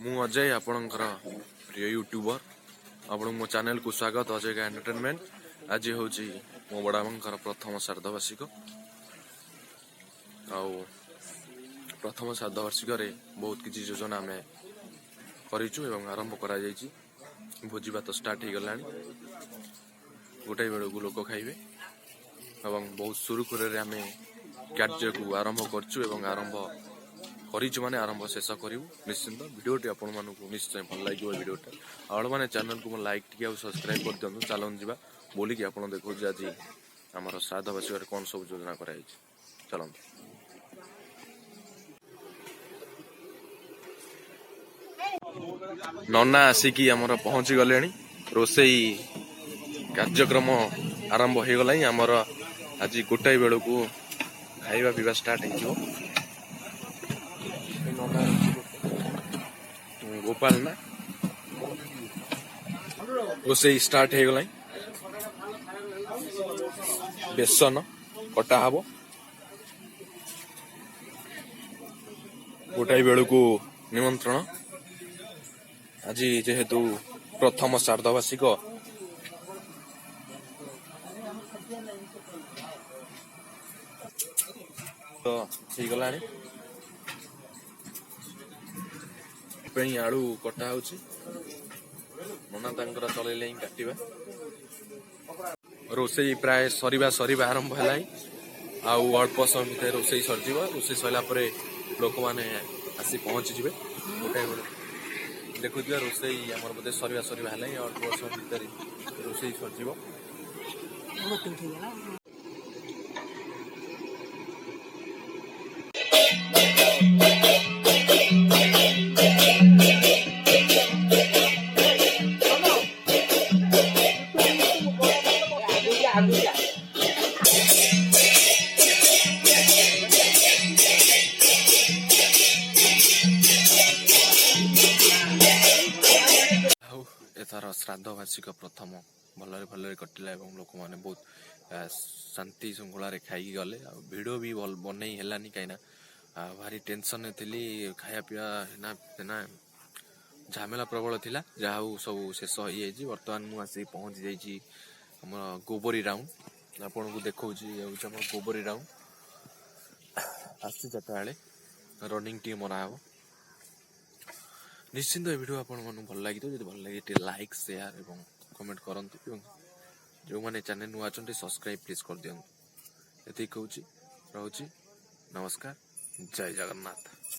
ମୁଁ ଅଜୟ, ଆପଣଙ୍କର ପ୍ରିୟ ୟୁଟ୍ୟୁବର। ଆପଣଙ୍କୁ ମୋ ଚ୍ୟାନେଲକୁ ସ୍ୱାଗତ, ଅଜୟ ଏଣ୍ଟରଟେନମେଣ୍ଟ। ଆଜି ହେଉଛି ମୋ ବଡ଼ବାପାଙ୍କର ପ୍ରଥମ ଶ୍ରାଦ୍ଧବାର୍ଷିକ। ଆଉ ପ୍ରଥମ ଶ୍ରାଦ୍ଧବାର୍ଷିକରେ ବହୁତ କିଛି ଯୋଜନା ଆମେ କରିଛୁ ଏବଂ ଆରମ୍ଭ କରାଯାଇଛି। ଭୋଜି ଭାତ ଷ୍ଟାର୍ଟ ହେଇଗଲାଣି। ଗୋଟାଏ ବେଳକୁ ଲୋକ ଖାଇବେ ଏବଂ ବହୁତ ସୁରୁଖୁରୁରେ ଆମେ କାର୍ଯ୍ୟକୁ ଆରମ୍ଭ କରିଛୁ ଏବଂ ଆରମ୍ଭ କରିଛୁ ମାନେ ଆରମ୍ଭ ଶେଷ କରିବୁ ନିଶ୍ଚିନ୍ତ। ଭିଡ଼ିଓଟି ଆପଣମାନଙ୍କୁ ନିଶ୍ଚୟ ଭଲ ଲାଗିବ ଏ ଭିଡ଼ିଓଟା। ଆଉ ଆପଣମାନେ ଚ୍ୟାନେଲକୁ ମୋ ଲାଇକ୍ ଟିକେ ଆଉ ସବସ୍କ୍ରାଇବ୍ କରିଦିଅନ୍ତୁ। ଚାଲନ୍ତୁ ଯିବା ବୋଲିକି ଆପଣ ଦେଖୁଛି ଆଜି ଆମର ଶ୍ରାଦ୍ଧ ବାର୍ଷିକରେ କ'ଣ ସବୁ ଯୋଜନା କରାଯାଇଛି। ଚାଲନ୍ତୁ। ନନା ଆସିକି ଆମର ପହଞ୍ଚି ଗଲେଣି। ରୋଷେଇ କାର୍ଯ୍ୟକ୍ରମ ଆରମ୍ଭ ହେଇଗଲାଣି ଆମର। ଆଜି ଗୋଟାଏ ବେଳକୁ ଖାଇବା ପିଇବା ଷ୍ଟାର୍ଟ ହେଇଯିବ। ଏ ନନା ଗୋପାଳ ନା ରୋଷେଇ ଷ୍ଟାର୍ଟ ହେଇଗଲାଣି। ବେସନ କଟା ହବ। ଗୋଟାଏ ବେଳକୁ ନିମନ୍ତ୍ରଣ। ଆଜି ଯେହେତୁ ପ୍ରଥମ ଶ୍ରାଦ୍ଧବାର୍ଷିକ, ତ ହେଇଗଲାଣି ପାଇଁ ଆଳୁ କଟା ହଉଛି। ନନା ତାଙ୍କର ଚଲେଇଲେ ହିଁ କାଟିବା। ରୋଷେଇ ପ୍ରାୟ ସରିବା ସରିବା ଆରମ୍ଭ ହେଲାଣି। ଆଉ ଅଳ୍ପ ସମୟ ଭିତରେ ରୋଷେଇ ସରିଯିବ। ରୋଷେଇ ସରିଲା ପରେ ଲୋକମାନେ ଆସି ପହଞ୍ଚିଯିବେ ଗୋଟାଏ ବେଳେ। ଦେଖୁଥିବା, ରୋଷେଇ ଆମର ବୋଧେ ସରିବା ସରିବା ହେଲାଣି। ଅଳ୍ପ ସମୟ ଭିତରେ ରୋଷେଇ ସରିଯିବ। ଆଉ ଏଥର ଶ୍ରାଦ୍ଧ ବାର୍ଷିକ ପ୍ରଥମ ଭଲରେ ଭଲରେ କଟିଲା ଏବଂ ଲୋକମାନେ ବହୁତ ଶାନ୍ତି ଶୃଙ୍ଖଳାରେ ଖାଇକି ଗଲେ। ଆଉ ଭିଡ଼ିଓ ବି ଭଲ ବନେଇ ହେଲାନି, କାହିଁକିନା ଭାରି ଟେନସନରେ ଥିଲି। ଖାଇବା ପିଇବା ନା ନା ଝାମେଲା ପ୍ରବଳ ଥିଲା। ଯାହା ହଉ, ସବୁ ଶେଷ ହେଇଯାଇଛି। ବର୍ତ୍ତମାନ ମୁଁ ଆସିକି ପହଞ୍ଚି ଯାଇଛି ଆମର ଗୋବରୀ ରାଉଣ୍ଡ। ଆପଣଙ୍କୁ ଦେଖାଉଛି, ହେଉଛି ଆମର ଗୋବରୀ ରାଉଣ୍ଡ। ଆସୁଛି 4ଟା ବେଳେ ରନିଂ ଟିକେ ମରା ହବ ନିଶ୍ଚିନ୍ତ। ଏ ଭିଡ଼ିଓ ଆପଣମାନଙ୍କୁ ଭଲ ଲାଗିଥିବ। ଯଦି ଭଲ ଲାଗେ, ଟିକେ ଲାଇକ୍, ସେୟାର ଏବଂ କମେଣ୍ଟ କରନ୍ତୁ ଏବଂ ଯେଉଁମାନେ ଚ୍ୟାନେଲ ନୂଆ ଅଛନ୍ତି, ସବସ୍କ୍ରାଇବ୍ ପ୍ଲିଜ୍ କରିଦିଅନ୍ତୁ। ଏତିକି କହୁଛି, ରହୁଛି, ନମସ୍କାର, ଜୟ ଜଗନ୍ନାଥ।